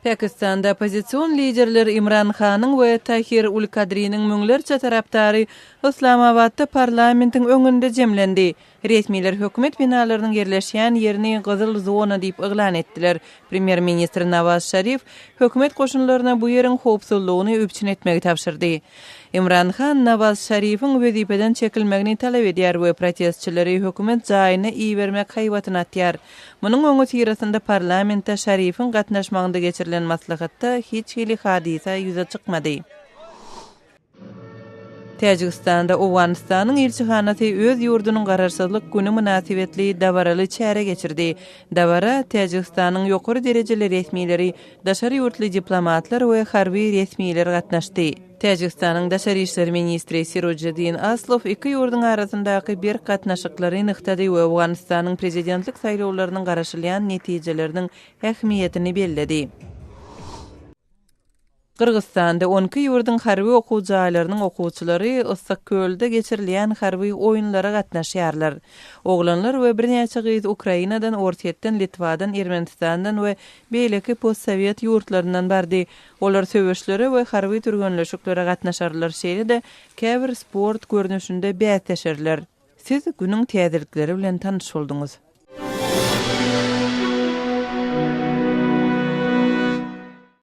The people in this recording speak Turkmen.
Pakistanda oppozision liderler Imran Hanyň we Tahir ul Kadriniň müňlerçe tarapdary Yslamabatda parlamentiň öňünde jemlendi. Resmiler hökümet binalarynyň ýerleşýän ýerini gyzyl zona diýip yglan etdiler. Premýer-ministr Nawaz Şarif hökümet goşunlaryna bu ýeriň howpsuzlygyny üpjün etmegi tabşyrdy. Imran Han Nawaz Şarifiň wezipeden çekilmegini talap edýär we protestçileri hökümet jaýyna ibermek haýbatyny atýar. Munuň öňüsyrasynda parlamentde Şarifiň gatnaşmagynda geçirilen maslahatda hiç hili hadysa ýüze çykmady. Täjigistanda Owganystanyň ilçihanasy öz ýurdunyň Garaşsyzlyk güni mynasybetli dabaraly çäre geçirdi. Dabara Täjigistanyň ýokary derejeli resmileri, daşary ýurtly diplomatlar we harby resmiler gatnaşdy. Täjigistanyň daşary işler ministri Sirojiddin Aslow iki ýurduň arasyndaky berk gatnaşyklary nygtady we Owganystanyň prezidentlik saýlawlarynyň garaşylýan netijeleriniň ähmiýetini belledi. Gyrgyzystanda on iki ýurduň harby okuw jaýlarynyň okuwçylary Yssyk-Kölde geçirilýän harby oýunlara gatnaşýarlar. Oglanlar we birnäçe gyz Ukrainadan, Orsýetden, Litwadan, Ermenistandan we beýleki postsowet ýurtlaryndan bardy. Olar söweşlere we harby türgenleşiklere gatnaşarlar, şeýle-de käbir sport görnüşinde bäsleşerler. Siz günüň täzelikleri bilen tanyş bolduňyz.